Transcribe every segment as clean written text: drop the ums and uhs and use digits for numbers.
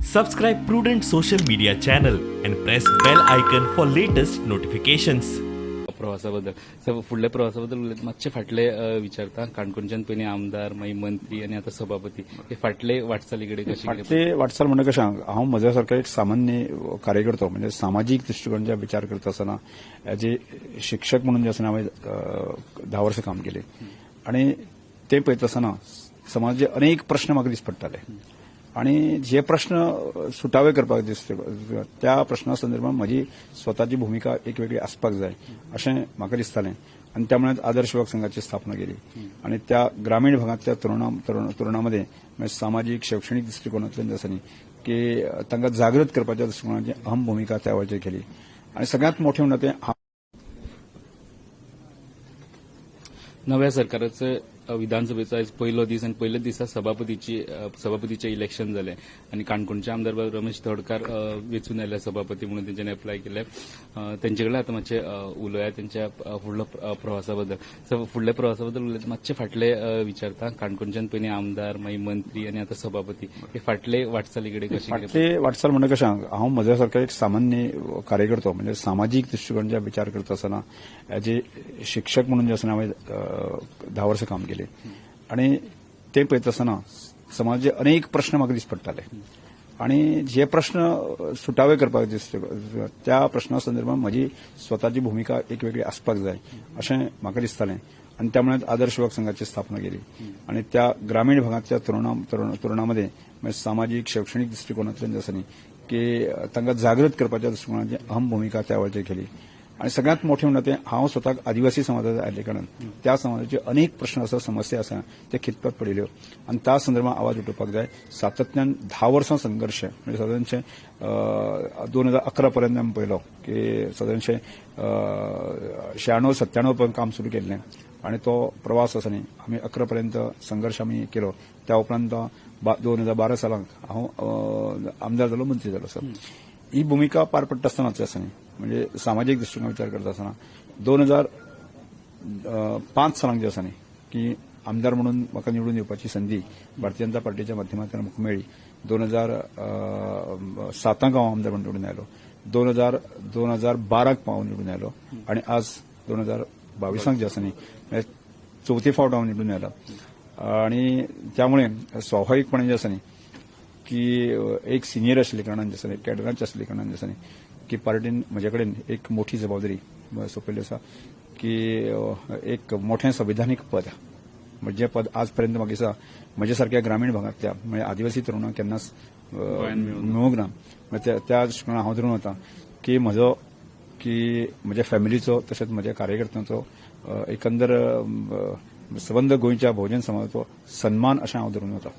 Subscribe Prudent social media channel and press bell icon for latest notifications. प्रवासा बद्दल sir, फुडल्या प्रवासा बद्दल उलयत मातशे फाटले विचारता. काणकोणच्यान पयलीं आमदार, मागीर मंत्री आनी आतां सभापती, हे फाटले वाटचाली कडेन कशी कितें? फाटली वाटचाल म्हणटा कशें, हांव म्हज्या सारको एक सामान्य कार्यकर्तो, म्हणजे सामाजीक दृश्टिकोनाचे विचार करता आसतना एज ए शिक्षक म्हणून जे आसतना हांवें 10 वर्सां काम केलें आनी ते पळयता आसतना समाजाचे अनेक प्रश्न म्हाका दिस पडटाले आनी जे प्रश्न सुटावे करपाक दिसते त्या प्रश्ना संदर्भात म्हजी स्वताची भुमिका एक वेगळी आसपाक जाय अशें म्हाका दिसतालें आनी त्यामुळे आदर्श युवक संघाची स्थापना केली आनी त्या ग्रामीण भागांतल्या तरुणामध्ये म्हणजे सामाजीक शैक्षणिक दृश्टिकोनांतल्यान जे आसा न्ही की तांकां जागृत करपाच्या दृश्टिकोनाची अहम भुमिका त्या वेळाचेर केली आनी सगळ्यांत मोठें म्हणटा तें नव्या सरकाराचो विधानसभेचो आयज पयलो दीस आनी पयल्याच दिसा सभापतीचें इलेक्शन जालें आनी काणकोणचे आमदार बाब रमेश तवडकार वेंचून आयले सभापती म्हणून तेंच्यांनी एप्लाय केलें. तेंचे कडेन आतां मातशें उलोवया तेंच्या फुडलो प्रवासा बद्दल. सर, फुडल्या प्रवासा बद्दल उलयत मातशे फाटले विचारता. काणकोणच्यान पयलीं आमदार, मागीर मंत्री आनी आतां सभापती, हे फाटले वाटचाली कडेन कशी कितें? फाटली वाटचाल म्हणटा कशें, हांव म्हज्या सारको एक सामान्य कार्यकर्तो, म्हणजे सामाजीक दृश्टिकोनाचे विचार करता आसतना एज ए शिक्षक म्हणून जे आसतना हांवें 10 वर्सां काम केलें आनी ते पळयता आसतना समाजाचे अनेक प्रश्न म्हाका दिस पडटाले आनी जे प्रश्न सुटावे करपाक दिसते त्या प्रश्ना संदर्भात म्हजी स्वताची भुमिका एक वेगळी आसपाक जाय अशें म्हाका दिसतालें आनी त्यामुळे आदर्श युवक संघाची स्थापना केली आनी त्या ग्रामीण भागांतल्या तरुणामध्ये म्हणजे सामाजीक शैक्षणिक दृश्टिकोनांतल्यान जे आसा न्ही की तांकां जागृत करपाच्या दृश्टिकोनाची अहम भुमिका त्या वेळाचेर केली आनी सगळ्यांत मोठें म्हणटा तें हांव स्वताक आदिवासी समाजांत आयिल्ले कारणान त्या समाजाचे अनेक प्रश्न आसा, समस्या आसा, ते खितपत पडिल्ल्यो आनी त्या संदर्भात आवाज उठोवपाक जाय. सातत्यान 10 वर्सां संघर्श, म्हणजे सादारणशें 2011 पर्यंत आमी पळयलो की सादारणशें 96 97 पर्यंत काम सुरू केल्लें आनी तो प्रवास आसा न्ही आमी 11 पर्यंत संघर्श आमी केलो. त्या उपरांत 2012 सालांक हांव आमदार जालो, मंत्री जालो. सर, ही भुमिका पार पडटा आसतनाच आसा न्ही, म्हणजे सामाजीक दृश्टिकोन विचार करता आसतना 2005 सालांक जे आसा न्ही की आमदार म्हणून म्हाका निवडून येवपाची संदी भारतीय जनता पार्टीच्या माध्यमांतल्यान म्हाका मेळ्ळी. 2007 हांव आमदार म्हणून निवडून आयलो, 2012 हांव निवडून आयलो आनी आज 2022 जे आसा न्ही म्हणजे चवथे फावट हांव निवडून आयला आनी त्यामुळे स्वाभाविकपणे जे आसा न्ही की एक सिनियर आशिल्ले कारणान जे आसा न्ही, कॅडराचे आशिल्ले कारणान जे आसा न्ही की पार्टीन म्हजे कडेन एक मोठी जबाबदारी सोंपयल्ली आसा की एक मोठें संविधानीक पद, म्हणजे पद आज पर्यंत म्हाका दिसता म्हज्या सारक्या ग्रामीण भागांतल्या म्हणजे आदिवासी तरुणांक केन्नाच मेळूंक ना. त्या दृश्टिकोनान हांव धरून वता की म्हजो की म्हज्या फॅमिलीचो तशेंच म्हज्या कार्यकर्त्यांचो एकंदर सबंद गोंयच्या भोवजन समाजाचो सन्मान अशें हांव धरून वता.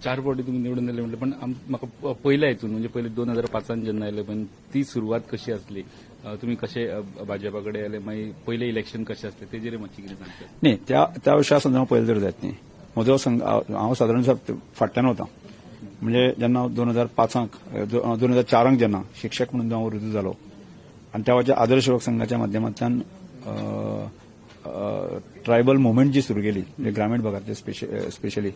4 फावटी तुमी निवडून आयले म्हटलें, पण म्हाका पयल्या हितून म्हणजे पयले 2005 जेन्ना आयले पण ती सुरवात कशी आसली, तुमी कशे भाजपा कडेन आयले, मागीर पयलें इलेक्शन कशें आसलें तेजेर मातशें कितें सांगता? न्ही, त्या विशया संदर्भात पळयलें तर जायत न्ही. म्हजो हांव सादारण फाटल्यान वता, म्हणजे जेन्ना 2005 2004 जेन्ना शिक्षक म्हणून हांव रुजू जालो आनी त्या वेळाचेर आदर्श युवक संघाच्या माध्यमांतल्यान ट्रायबल मुवमेंट जी सुरू केली म्हणजे ग्रामीण भागांतले स्पेशली,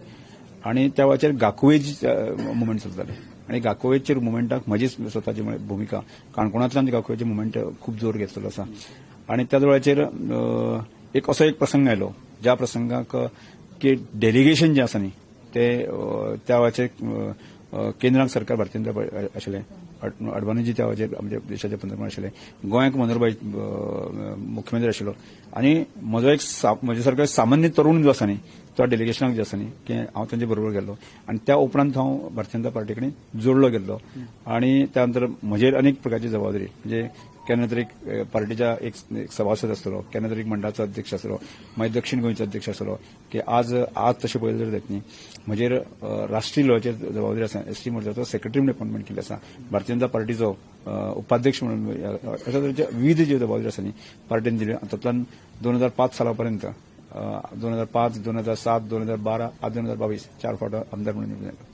आनी त्या वेळाचेर गाकुवेज मुवमेंट चलताले आनी गाकुवेजचेर मुवमेंटाक म्हजी स्वताची भुमिका काणकोणांतल्यान गाकुवेचे मुवमेंट खूब जोर घेतलेलो आसा आनी त्याच वेळाचेर एक असो एक प्रसंग आयलो ज्या प्रसंगाक की डेलिगेशन जें आसा न्ही ते त्या वेळाचेर केंद्राक सरकार भारतीय जनता पार्टी आशिल्लें, अडवाणीजी त्या वेळाचेर आमच्या देशाचे पंतप्रधान आशिल्ले, गोंयाक मनोहरभाई मुख्यमंत्री आशिल्लो आनी म्हजो एक म्हजे सारको सामान्य तरुण जो आसा न्ही तो डेलिगेशनाक जे आसा न्ही की हांव तांचे बरोबर गेल्लो आनी त्या उपरांत हांव भारतीय जनता पार्टी कडेन जोडलो गेल्लो आनी त्या नंतर म्हजेर अनेक प्रकारची जबाबदारी, म्हणजे केन्ना तरी पार्टीच्या एक सभासद आसतलो, केन्ना तरी मंडळाचो अध्यक्ष आसलो, मागीर दक्षिण गोंयचो अध्यक्ष आसलो की आज तशें पळयलें जर जायत न्ही म्हजेर राष्ट्रीय लेवलाचेर जबाबदारी आसा. एस टी मोर्चाचो सेक्रेटरी म्हणून अपॉयंटमेंट केल्ली आसा, भारतीय जनता पार्टीचो उपाध्यक्ष म्हणून अशा तरेचे विविध ज्यो जबाबदारी आसा न्ही पार्टीन दिल्यो. तातूंतल्यान 2005 साला पर्यंत 2005, 2007, 2012, आज 2022 4 फावट आमदार म्हणून निवडून आयलो.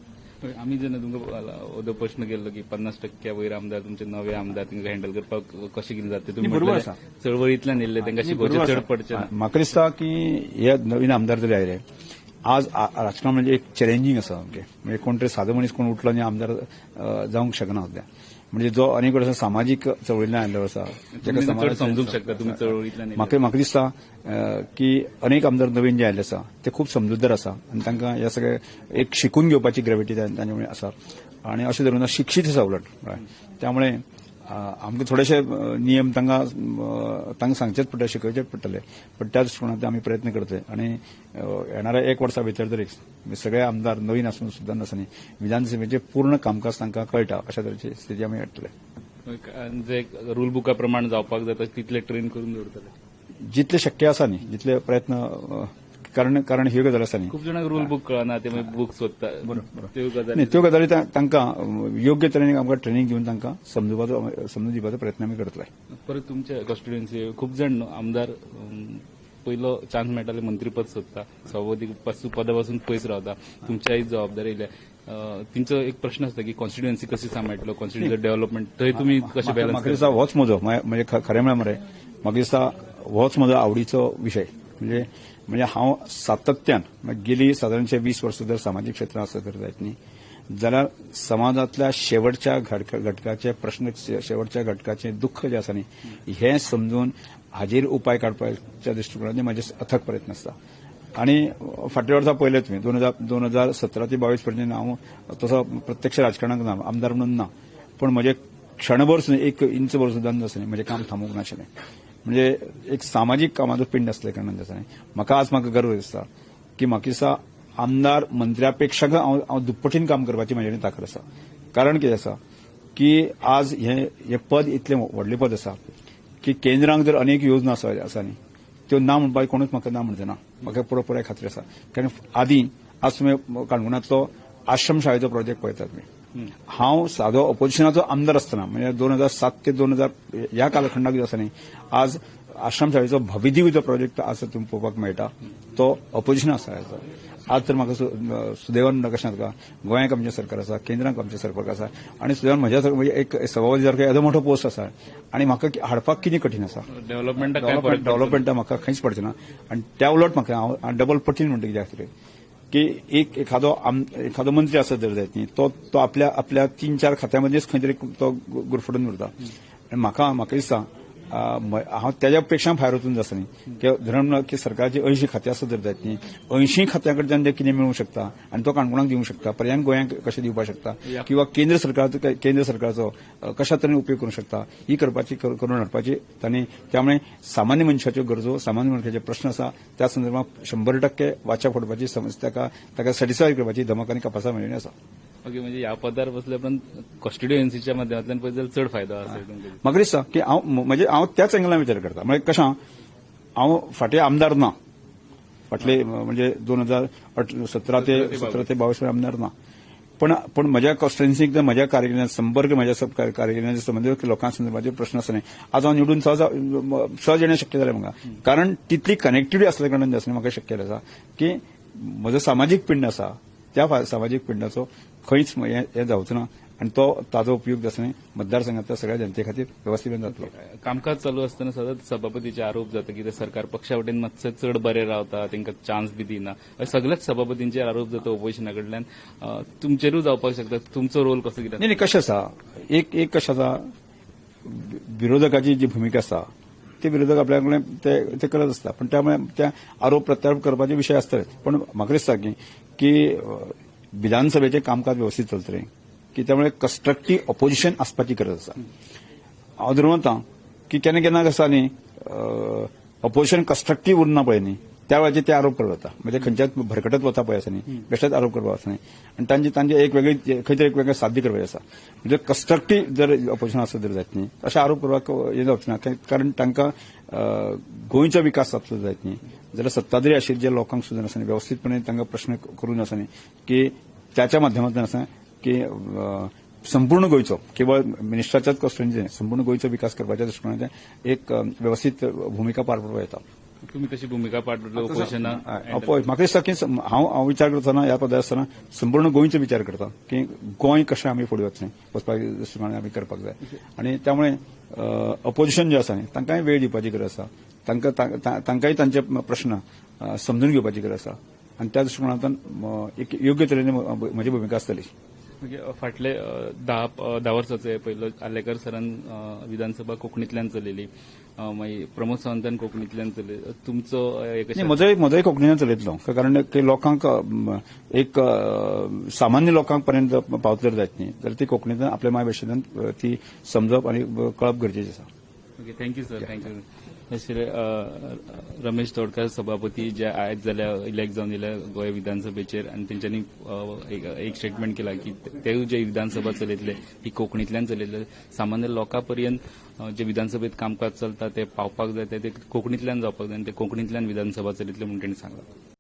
आमी जेन्ना तुमकां प्रश्न केल्लो की 50% वयर आमदार तुमचे नवे आमदार तुमकां हँडल करपाक कशें कितें जाता, तुमी बरोबर म्हटलें आसा. चळवळींतल्यान येयल्ले तांकां शिकोवचें चड पडचें ना. म्हाका दिसता की हे नवीन आमदार जरी आयले आज राजकारण म्हणजे एक चॅलेंजींग आसा सामकें. म्हणजे कोण तरी सादो मनीस कोण उठलो आनी आमदार जावंक शकना सद्या. म्हणजे जो अनेक वर्सां सामाजीक चळवळींतल्यान आयिल्लो आसा ताका समजूंक शकता तुमी चळवळींतल्यान. म्हाका दिसता की अनेक आमदार नवीन जे आयिल्ले आसा ते खूब समजूतदार आसा आनी तांकां ह्या सगळें एक शिकून घेवपाची ग्रेविटी तांचे कडेन आसा आनी अशें धरून शिक्षीत आसा उलट. त्यामुळे आमकां थोडेशे नियम तांकां सांगचेच पडटले, शिकोवचेच पडटले, पण त्या दृश्टिकोनांतल्यान आमी प्रयत्न करतले आनी येणाऱ्या एक वर्सा भितर तरी सगळे आमदार नवीन आसून सुद्दां नासतना विधानसभेचें पूर्ण कामकाज तांकां कळटा अशा तरेची स्थिती आमी हाडटले. जे रूल बुका प्रमाण जावपाक जाता तितले ट्रेन करून दवरतले जितले शक्य आसा न्ही जितले प्रयत्न, कारण ह्यो गजाली आसा न्ही खूब जाणांक रूल बूक कळना, ते मागीर बूक सोदता. बरोबर, त्यो गजाली तांकां योग्य तरेन आमकां ट्रेनिंग दिवन तांकां समजून दिवपाचो प्रयत्न आमी करतले. परत तुमच्या कॉन्स्टिट्युएन्सी खूब जाण आमदार पयलो चान्स मेळटाले मंत्रीपद सोदता, सभापती पदा पासून पयस रावता, तुमच्याय जबाबदारी येयल्या. तेंचो एक प्रश्न आसता की कॉन्स्टिट्युएन्सी कशी सांबाळटलो, कॉन्स्टिट्युएन्सी डेव्हलपमेंट थंय तुमी कशें बॅलन्स? म्हाका दिसता होच म्हजो म्हणजे खरें म्हळ्यार मरे म्हाका दिसता होच म्हजो आवडीचो विशय. म्हणजे म्हणजे हांव सातत्यान गेली सादारणशे 20 वर्सां जर सामाजीक क्षेत्रांत आसत तर जायत न्ही जाल्यार समाजांतल्या शेवटच्या घटकाचे प्रश्न, शेवटच्या घटकाचे दुख्ख जें आसा न्ही हें समजून हाजेर उपाय काडपाच्या दृश्टिकोनांतल्यान म्हजे अथक प्रयत्न आसता. आनी फाटल्या वर्सा पळयलें तुवें 2017 ते 22 पर्यंत हांव तसो प्रत्यक्ष राजकारणाक ना, आमदार म्हणून ना, पूण म्हजें क्षणभर सुद्दां एक इंचभर सुद्दां नासलें, म्हजें काम थांबूंक नाशिल्लें. म्हणजे एक सामाजीक कामाचो पिंड आसल्या कारणान आसा म्हाका आज म्हाका गर्व दिसता की म्हाका दिसता आमदार मंत्र्या पेक्षा हांव दुप्पटीन काम करपाची म्हजे कडेन ताकद आसा. कारण कितें आसा की आज हें पद इतलें व्हडलें पद आसा की केंद्रांक जर अनेक योजना आसा न्ही त्यो ना म्हणपाक कोणूच म्हाका ना म्हणचे ना, म्हाका पुरो पुराय खात्री आसा. कारण आदीं आज तुमी काणकोणांतलो आश्रम शाळेचो प्रोजेक्ट पळयतात तुमी, हांव सादो ऑपोजिशनाचो आमदार आसतना म्हणजे 2007 ते 2000 ह्या कालखंडाक जो आसा न्ही आज आश्रम शाळेचो भव्यदिव्य जो प्रोजेक्ट आसा तुमकां पळोवपाक मेळटा तो ऑपोजिशन आसा. आज तर म्हाका सुदैवान कशें जाता गोंयांक आमचें सरकार आसा, केंद्रांक आमचें सरकार आसा आनी सुदैवान म्हज्या म्हणजे एक सभापती सारको येदो मोठो पोस्ट आसा आनी म्हाका हाडपाक कितें कठीण आसा, डेव्हलपमेंटाक म्हाका खंयच पडचें ना. आनी त्या उलट म्हाका हांव डबल पटीन म्हणटा कित्याक खातीर की एक एखादो मंत्री आसत जर जायत न्ही तो आपल्या आपल्या 3-4 खात्यामदींच खंय तरी तो गुरफटून उरता. आनी म्हाका दिसता हांव त्याच्या पेक्षा भायर वचून जाता न्ही की धरण की सरकारची 80 खातीं आसत जर जायत न्ही 80 खात्यां कडच्यान ते कितें मेळूंक शकता आनी तो काणकोणाक दिवंक शकता, पर्यायान गोंयांक कशें दिवपाक शकता किंवा केंद्र सरकारचो कशा तरेन उपयोग करूंक शकता ही करपाची करून हाडपाची तांणी. त्यामुळे सामान्य मनशाच्यो गरजो, सामान्य मनशाचे प्रश्न आसा त्या संदर्भात 100% वाचा फोडपाची समज ताका सॅटिस्फाय करपाची धमक आनी कपासा मेळिल्ली आसा. ओके, म्हणजे ह्या पदार बसले पण कॉन्स्टिट्युएन्सीच्या माध्यमांतल्यान पळयत जाल्यार चड फायदो आसा. म्हाका दिसता की हांव म्हणजे हांव त्याच एंगलान विचार करता. म्हणजे कशें हांव फाटीं आमदार ना, फाटले म्हणजे 2017 ते 22 आमदार ना, पण म्हज्या कॉन्स्टिट्युएन्सीक म्हज्या कार्यकर्त्यां संपर्क म्हज्या कार्यकर्त्यांचे संबंद लोकां संदर्भाचे प्रश्न आसना. आज हांव निवडून सहज येणें शक्य जालें म्हाका, कारण तितली कनेक्टिविटी आसल्या कारणान आसलें म्हाका शक्य आसा की म्हजो सामाजीक पिंड आसा त्या सामाजीक पिंडाचो खंयच हें जावचो ना आनी तो ताजो उपयोग जातलो मतदारसंघातल्या सगळ्या जनते खातीर वेवस्थीत जातलो. कामकाज चालू आसतना सदांच सभापतीचे आरोप जाता की ते सरकार पक्षा वटेन मातशे चड बरे रावता, तांकां चान्स बी दिना, सगळ्याच सभापतींचेर आरोप जाता ओपोजिशना कडल्यान, तुमचेरूय जावपाक शकता. तुमचो रोल कसो कितें? नाही, कशें आसा एक कशें आसा विरोधकाची जी भुमिका आसा ते विरोधक आपल्या कडेन ते करत आसता, पण त्यामुळे त्या आरोप प्रत्यारोप करपाचे विशय आसतलेच. पण म्हाका दिसता की विधानसभेचें कामकाज वेवस्थीत चलतलें की त्यामुळे कन्स्ट्रक्टीव ऑपोजिशन आसपाची गरज आसा. हांव धरून वता की केन्ना केन्ना कशें आसा न्ही ऑपोजिशन कन्स्ट्रक्टीव उरना पळय न्ही त्या वेळाचेर ते आरोप करप जाता, म्हणजे खंयच्याच भरकटत वता पळय आसा न्ही बेश्टेच आरोप करपाक आसा न्ही आनी तांचे तांचे एक वेगळी खंय तरी एक वेगळें साध्य करपाचें आसा. म्हणजे कन्स्ट्रक्टीव जर ऑपोजिशन आसत जर जायत न्ही अशे आरोप करपाक हें जावचें ना, कारण तांकां गोंयचो विकास जातलो जायत न्ही जाल्यार सत्ताधारी आशिल्ले जे लोकांक सुद्दां आसा न्ही वेवस्थीतपणे तांकां प्रश्न करून आसा न्ही की त्याच्या माध्यमांतल्यान आसा की संपूर्ण गोंयचो केवळ मिनिस्टराच्याच कॉन्स्टिट्युएन्सी संपूर्ण गोंयचो विकास करपाच्या दृश्टिकोनांतल्यान एक व्यवस्थीत भुमिका पार पडपाक येता. तुमी कशी भुमिका पार पडलो ऑपोजिशना? म्हाका दिसता की हांव विचार करतना ह्या पदार आसतना संपूर्ण गोंयचो विचार करता की गोंय कशें आमी फुडें वतलें वचपाक दृश्टिकोनान आमी करपाक जाय आनी त्यामुळे ऑपोजिशन जें आसा न्ही तांकांय वेळ दिवपाची गरज आसा, तांकांय तांचे प्रश्न समजून घेवपाची गरज आसा. आनी त्या दृश्टिकोनांतल्यान एक योग्य तरेन म्हजी भुमिका आसतली. म्हणजे फाटले 10 वर्सांचो पयलो आर्लेकर सरान विधानसभा कोंकणींतल्यान चलयली, मागीर प्रमोद सावंतान कोंकणींतल्यान चलयली, तुमचो एक नाही, म्हजोय कोंकणीन चलयतलो, कारण की लोकांक एक सामान्य लोकांक पर्यंत पावतले जायत न्ही जाल्यार ती कोंकणींतल्यान आपल्या मायभाशेंतल्यान ती समजप आनी कळप गरजेचें आसा. Okay, thank you sir, thank you. आशिल्ले रमेश तोडकर, सभापती जे आयज जाल्या इलेक्ट जावन येयल्या गोंय विधानसभेचेर, आनी तेंच्यांनी एक स्टेटमेंट केला की तेवूय जे विधानसभा चलयतले ती कोंकणींतल्यान चलयतले, सामान्य लोकां पर्यंत जे विधानसभेत कामकाज चलता ते पावपाक जाय, ते कोंकणींतल्यान जावपाक जाय आनी ते कोंकणींतल्यान विधानसभा चलयतले म्हूण तांणी सांगलां.